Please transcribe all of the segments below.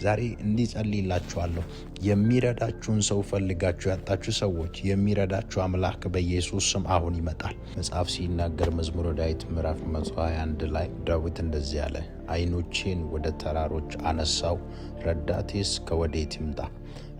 ዛሬ እንዲጸልይላችኋለሁ። የሚረዳችሁን ሰው ፈልጋችሁ ያጣችሁ ሰዎች የሚረዳችሁ አምላክ በኢየሱስ ስም አሁን ይመጣል። መጽሐፍ ሲናገር መዝሙረ ዳዊት ምዕራፍ 121 ላይ ዳዊት እንደዚህ አለ፣ ዓይኖቼን ወደ ተራሮች አነሳው፣ ረዳቴስ ከወዴት ይምጣ?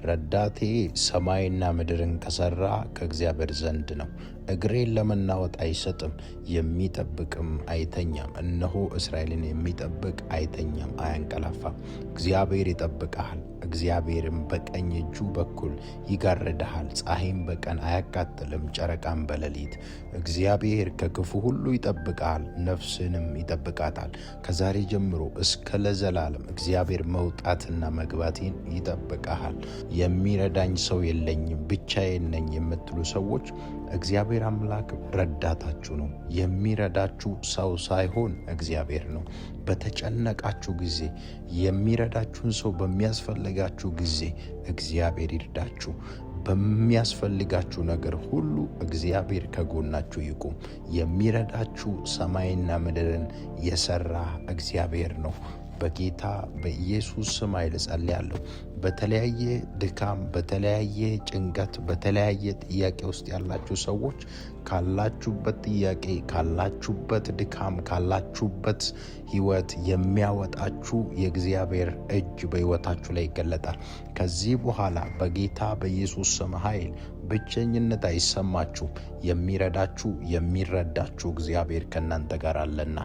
ረዳቴ ሰማይና ምድርን ከሠራ ከእግዚአብሔር ዘንድ ነው። እግሬን ለመናወጥ አይሰጥም፣ የሚጠብቅም አይተኛም። እነሆ እስራኤልን የሚጠብቅ አይተኛም፣ አያንቀላፋም። እግዚአብሔር ይጠብቅሃል፣ እግዚአብሔርም በቀኝ እጁ በኩል ይጋርድሃል። ፀሐይም በቀን አያቃጥልም፣ ጨረቃም በሌሊት። እግዚአብሔር ከክፉ ሁሉ ይጠብቅሃል፣ ነፍስንም ይጠብቃታል። ከዛሬ ጀምሮ እስከ ለዘላለም እግዚአብሔር መውጣትና መግባቴን ይጠብቅሃል። የሚረዳኝ ሰው የለኝም፣ ብቻዬን ነኝ የምትሉ ሰዎች እግዚአብሔር አምላክ ረዳታችሁ ነው። የሚረዳችሁ ሰው ሳይሆን እግዚአብሔር ነው። በተጨነቃችሁ ጊዜ የሚረዳችሁን ሰው በሚያስፈልጋችሁ ጊዜ እግዚአብሔር ይርዳችሁ። በሚያስፈልጋችሁ ነገር ሁሉ እግዚአብሔር ከጎናችሁ ይቁም። የሚረዳችሁ ሰማይና ምድርን የሰራ እግዚአብሔር ነው። በጌታ በኢየሱስ ስም ኃይል ጸልያለሁ። በተለያየ ድካም፣ በተለያየ ጭንቀት፣ በተለያየ ጥያቄ ውስጥ ያላችሁ ሰዎች ካላችሁበት ጥያቄ፣ ካላችሁበት ድካም፣ ካላችሁበት ሕይወት የሚያወጣችሁ የእግዚአብሔር እጅ በሕይወታችሁ ላይ ይገለጣል። ከዚህ በኋላ በጌታ በኢየሱስ ስም ኃይል ብቸኝነት አይሰማችሁም። የሚረዳችሁ የሚረዳችሁ እግዚአብሔር ከእናንተ ጋር አለና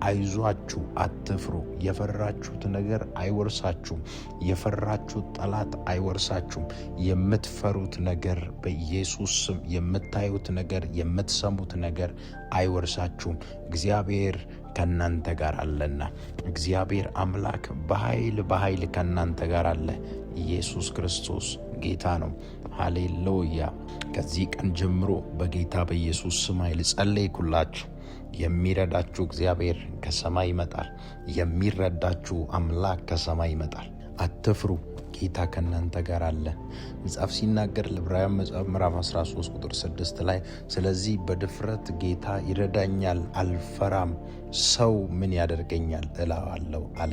አይዟችሁ፣ አትፍሩ። የፈራችሁት ነገር አይወርሳችሁም። የፈራችሁት ጠላት አይወርሳችሁም። የምትፈሩት ነገር በኢየሱስ ስም የምታዩት ነገር የምትሰሙት ነገር አይወርሳችሁም። እግዚአብሔር ከእናንተ ጋር አለና እግዚአብሔር አምላክ በኃይል በኃይል ከእናንተ ጋር አለ። ኢየሱስ ክርስቶስ ጌታ ነው። ሃሌሉያ። ከዚህ ቀን ጀምሮ በጌታ በኢየሱስ ስም ኃይል ጸለይኩላችሁ። የሚረዳችሁ እግዚአብሔር ከሰማይ ይመጣል። የሚረዳችሁ አምላክ ከሰማይ ይመጣል። አትፍሩ፣ ጌታ ከእናንተ ጋር አለ። መጽሐፍ ሲናገር ለዕብራውያን መጽሐፍ ምዕራፍ 13 ቁጥር 6 ላይ ስለዚህ በድፍረት ጌታ ይረዳኛል፣ አልፈራም፣ ሰው ምን ያደርገኛል እለዋለሁ አለ።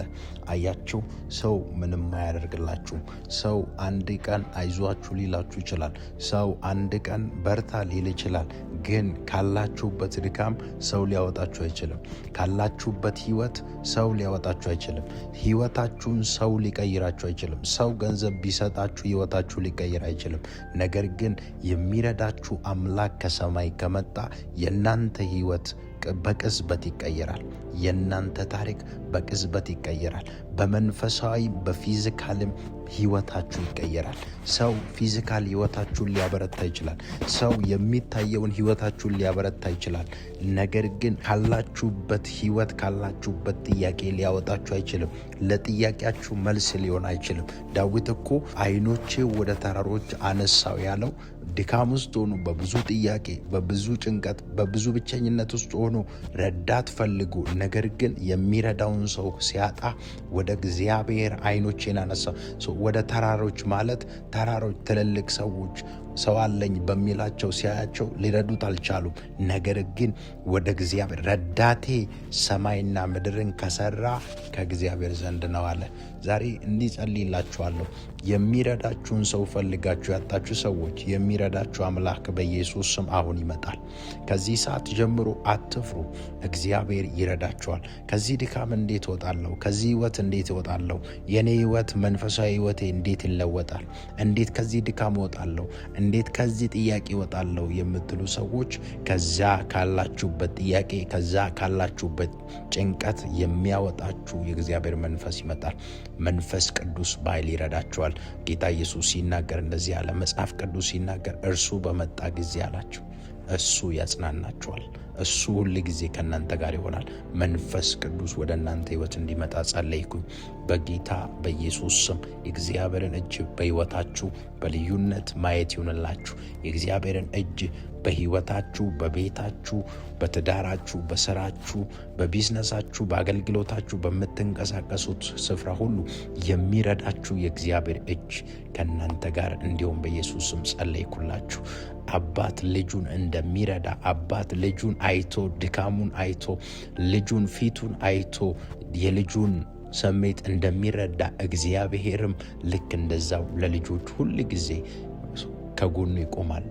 አያችሁ፣ ሰው ምንም አያደርግላችሁም። ሰው አንድ ቀን አይዟችሁ ሊላችሁ ይችላል። ሰው አንድ ቀን በርታ ሊል ይችላል። ግን ካላችሁበት ድካም ሰው ሊያወጣችሁ አይችልም። ካላችሁበት ህይወት ሰው ሊያወጣችሁ አይችልም። ህይወታችሁን ሰው ሊቀይራችሁ አይችልም። ሰው ገንዘብ ቢሰጣችሁ ህይወታችሁ ሊቀይር አይችልም። ነገር ግን የሚረዳችሁ አምላክ ከሰማይ ከመጣ የእናንተ ህይወት በቅጽበት ይቀየራል። የእናንተ ታሪክ በቅጽበት ይቀየራል። በመንፈሳዊ በ physical ም ህይወታችሁ ይቀየራል። ሰው physical ህይወታችሁን ሊያበረታ ይችላል። ሰው የሚታየውን ህይወታችሁን ሊያበረታ ይችላል። ነገር ግን ካላችሁበት ህይወት ካላችሁበት ጥያቄ ሊያወጣችሁ አይችልም። ለጥያቄያችሁ መልስ ሊሆን አይችልም። ዳዊት እኮ አይኖቼ ወደ ተራሮች አነሳው ያለው ድካም ውስጥ ሆኖ በብዙ ጥያቄ፣ በብዙ ጭንቀት፣ በብዙ ብቸኝነት ውስጥ ሆኖ ረዳት ፈልጎ ነገር ግን የሚረዳውን ሰው ሲያጣ ወደ እግዚአብሔር አይኖቼን አነሳ። ወደ ተራሮች ማለት ተራሮች ትልልቅ ሰዎች ሰው አለኝ በሚላቸው ሲያያቸው ሊረዱት አልቻሉም። ነገር ግን ወደ እግዚአብሔር ረዳቴ ሰማይና ምድርን ከሰራ ከእግዚአብሔር ዘንድ ነው አለ። ዛሬ እንዲጸልይላችኋለሁ። የሚረዳችሁን ሰው ፈልጋችሁ ያጣችሁ ሰዎች የሚረዳችሁ አምላክ በኢየሱስ ስም አሁን ይመጣል። ከዚህ ሰዓት ጀምሮ አትፍሩ፣ እግዚአብሔር ይረዳችኋል። ከዚህ ድካም እንዴት እወጣለሁ? ከዚህ ህይወት እንዴት እወጣለሁ? የኔ ህይወት መንፈሳዊ ህይወቴ እንዴት ይለወጣል? እንዴት ከዚህ ድካም እወጣለሁ? እንዴት ከዚህ ጥያቄ እወጣለሁ የምትሉ ሰዎች ከዛ ካላችሁበት ጥያቄ ከዛ ካላችሁበት ጭንቀት የሚያወጣችሁ የእግዚአብሔር መንፈስ ይመጣል። መንፈስ ቅዱስ በኃይል ይረዳችኋል። ጌታ ኢየሱስ ሲናገር እንደዚህ አለ። መጽሐፍ ቅዱስ ሲናገር እርሱ በመጣ ጊዜ አላችሁ እሱ ያጽናናችኋል። እሱ ሁል ጊዜ ከእናንተ ጋር ይሆናል። መንፈስ ቅዱስ ወደ እናንተ ህይወት እንዲመጣ ጸለይኩኝ። በጌታ በኢየሱስ ስም የእግዚአብሔርን እጅ በህይወታችሁ በልዩነት ማየት ይሁንላችሁ። የእግዚአብሔርን እጅ በህይወታችሁ፣ በቤታችሁ፣ በትዳራችሁ፣ በስራችሁ፣ በቢዝነሳችሁ፣ በአገልግሎታችሁ፣ በምትንቀሳቀሱት ስፍራ ሁሉ የሚረዳችሁ የእግዚአብሔር እጅ ከእናንተ ጋር እንዲሁም በኢየሱስ ስም ጸለይኩላችሁ። አባት ልጁን እንደሚረዳ አባት ልጁን አይቶ ድካሙን አይቶ ልጁን ፊቱን አይቶ የልጁን ስሜት እንደሚረዳ እግዚአብሔርም ልክ እንደዛው ለልጆች ሁል ጊዜ ከጎኑ ይቆማል።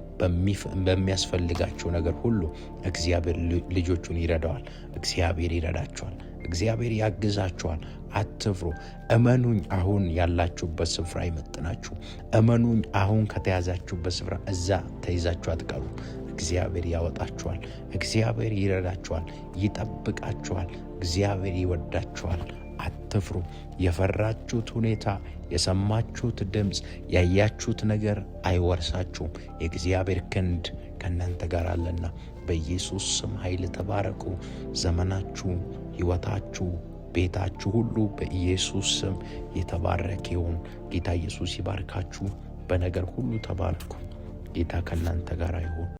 በሚያስፈልጋቸው ነገር ሁሉ እግዚአብሔር ልጆቹን ይረዳዋል። እግዚአብሔር ይረዳቸዋል። እግዚአብሔር ያግዛቸዋል። አትፍሩ። እመኑኝ፣ አሁን ያላችሁበት ስፍራ አይመጥናችሁ። እመኑኝ፣ አሁን ከተያዛችሁበት ስፍራ እዛ ተይዛችሁ አትቀሩም። እግዚአብሔር ያወጣችኋል። እግዚአብሔር ይረዳችኋል፣ ይጠብቃችኋል። እግዚአብሔር ይወዳችኋል። አትፍሩ። የፈራችሁት ሁኔታ፣ የሰማችሁት ድምፅ፣ ያያችሁት ነገር አይወርሳችሁም። የእግዚአብሔር ክንድ ከእናንተ ጋር አለና በኢየሱስ ስም ኃይል ተባረኩ። ዘመናችሁ፣ ሕይወታችሁ፣ ቤታችሁ ሁሉ በኢየሱስ ስም የተባረከ ይሁን። ጌታ ኢየሱስ ይባርካችሁ። በነገር ሁሉ ተባረኩ። ጌታ ከእናንተ ጋር ይሁን።